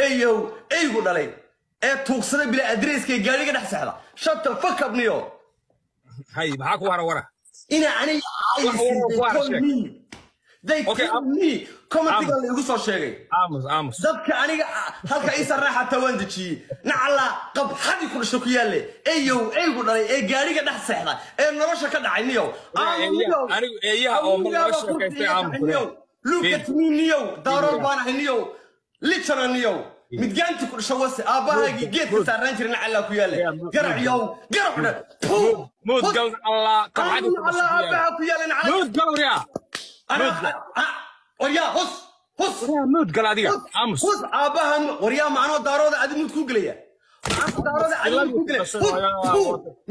Eyow eygu dhalay ee tuugsada bila adreeska ee gaariga dhex seexda, shut the fuck up niyo. Hay, maxaa ku hara wara? Ina aniga Wax war ku hara sheeg. They Okay, told me commentiga la igu soo sheegay. Aamus, aamus. Dadka aniga halka ii sarreexa xataa waan dejiyey. Nacala qabxadii ku dhasho ku yaalle, eyow eygu dhalay ee gaariga dhex seexda ee nolosha ka dhacay niyow. Eeyaha- anigu eeyaha oo ma laga sheekaystay, aamus. Niyow, look at me niyow, daarood baan ahay niyow, lijana niyow, midgaanti ku dhasho wase, aabbahaagii geedka saaraan jiray nacalaa ku yaalle. Garac yow, garac dhan. Muud gal allah qabxadii ku Allah dhashay ku yaal. Aabbaha ku yaale nacala. Muud gal waryaa. Waryaa, hus hus. Waryaa, muud gal adiga, aamus. Hus aabbahan waryaa, macnoo daarooda adi muud kuu gelaya, macnoo daarooda adi muud kuu gelaya. Hus hu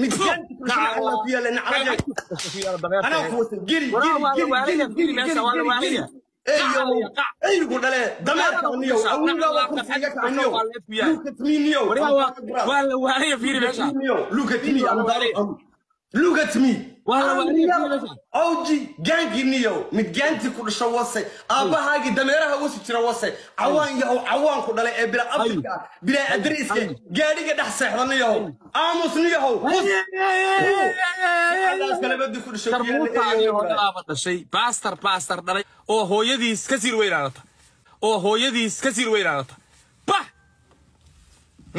midgaanti ku dhasho nacalaa ku yaale nacala. Anaa ku wasa geli geli geli geli geli geli geli. Eyow eygu dhale dameerka niyow, awowgaa waa kursiga kaca niyow. Look at me niyow. Waa la waalaya, fiiri meesha. Look at me, look at me. Waa la waalaya, fiiri meesha. Awji gaangi niyow, midgaanti ku dhasho wase, aabbahaagii dameeraha wasi jira wase, cawaan yahow, cawaan ku dhalay ee bila afrika bila adriiska gaadhiga dhex seexda niyow, aamus niyow, hus kalabadi ku dhasho. Sharmuuta adiga hooyadaaba dhashay, baastar baastar dhalay oo hooyadiis ka siir weynaadata, oo hooyadiis ka siir weynaadata, bah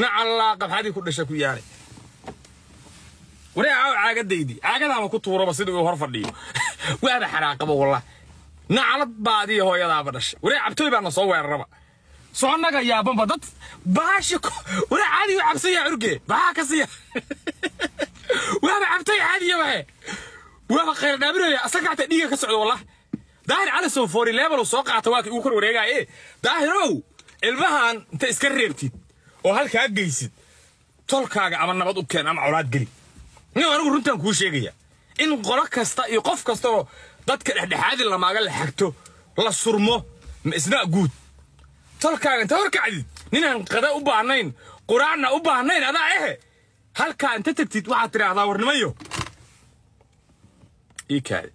nacallaa qabxadii ku dhasha ku yaalay. Waree, caaw caagadaydii caagadaama ku tuuraba sidii uu hor fadhiyo, waaba xanaaqaba wallah. Naclad baa adiga hooyadaaba dhashay. Waree, cabtooy baana soo weeraraba soconaga yaabanba dad baashi. Waree, caadi u cabsan yahay curge baxaa ka siiya, waaba cabtooy caadiya, waxe waaba khayr dhaaminaya asaga xataa dhiiga ka socdo wallah. Daahir Cali soo foori level soo qaata, waa kii ugu kor wareegaaye. Daahirow, ilmahan inta iska reebtid oo halkaa geysid tolkaaga, ama nabad u keen ama colaad geli nin. Anigu runtaan kuu sheegaya in qolo kasta iyo qof kasta oo dadka dhexdhexaadi lamaaga la xagto la surmo ma isna guud. Tolkaaga inta horkacdid, ninaan qada u baahnayn quraacna u baahnayn adaa ehe, halkaa inta tagtid waxaad tidhaahdaa warnimayo ii kaadi.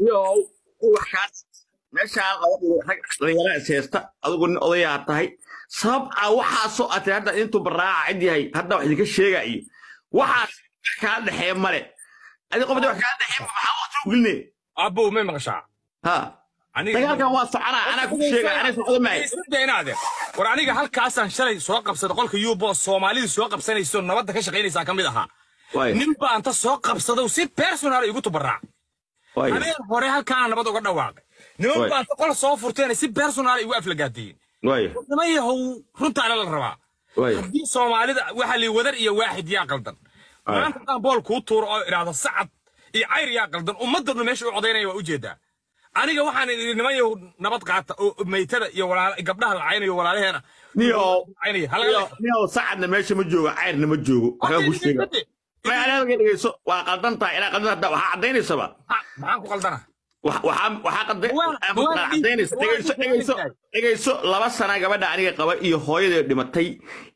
Yow, waxaas meeshaa laba rag dhalinyaro is haysta, adigu nin odayaa tahay, sabab a waxaasoo aad tiri hadda intuu baraaca cid yahay hadda wax idinka sheega iyo waxaas wax kaa dhexeeya male. Adi qofda wax kaa dhexeeya maxaa waqti u gelinay? Abbow, may maqashaa? Ha. Aniga dagaalkan waa soconaa, anaa ku sheega, anaa socdo maayo. Isda inaade war, aniga halkaasaan shalay soo qabsaday qolka yubo Soomaalidu soo qabsanayso nabadda ka shaqaynaysaa ka mid ahaa. Waay. Nin baa inta soo qabsaday si personal igu tubaraac. Waay. Habeen hore halkaana nabad uga dhawaaqay, niman Waay. baa inta qol soo furteen si personal igu aflagaadiyeen. Waay. Niman yahow, runtaana la rabaa. Waay. Haddii Soomaalida waxaa lii wadar iyo waaxid yaa qaldan, maanta haddaan bool kuu tuuro oo idhaahdo Sacad iyo Cayr yaa qaldan, ummaddoodna meesha u codaynaya waa ujeedaa. Aniga waxaan idhi niman yahow nabad qaata oo meytada iyo walaala gabdhaha la caynayo walaalaheena Niyow. caynaya halaga leexdo. Niyow, Sacadna meesha ma joogo, Cayrna ma joogo, waxbaa kuu sheega. Ma anaga dhegeyso, waa qaldan tahay inaa qaldan hadda waxaa caddaynaysaa. Maxaan ku qaldana? Waxaa Waan caddaynaysa, dhegeyso, dhegeyso, dhegeyso. 2 sana gabadha aniga qaba iyo hooyadee dhimatay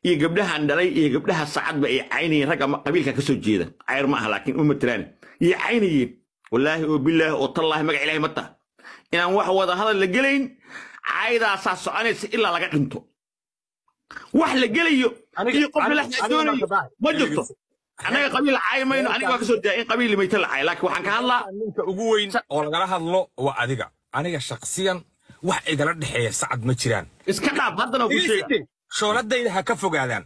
iyo gabdhahan dhalay iyo gabdhaha Sacadba ay caynayeen ragga qabiilka ka soo jeeda, Cayr ma aha laakiin uma matelaan, iyo caynayeen wallaahi oo bilaahi oo tallaahi magac ilaahi ma taha inaan wax wada hadal la gelayn. Caydaasaa soconaysa ilaa laga dhinto, wax la gelayo iyo qof la xisoonayo ma jirto. Annaga qabiil caay mayno, aniga waa kasoo jeeda in qabiil mayta la caay, laakiin waxaan ka hadlaa ninka ugu weyn oo lagala hadlo waa adiga. Aniga shaqsiyan wax igala dhexeeya Sacad ma jiraan. Iska dhaaf haddana ku sheega. Shooladayda ha ka fogaadaan.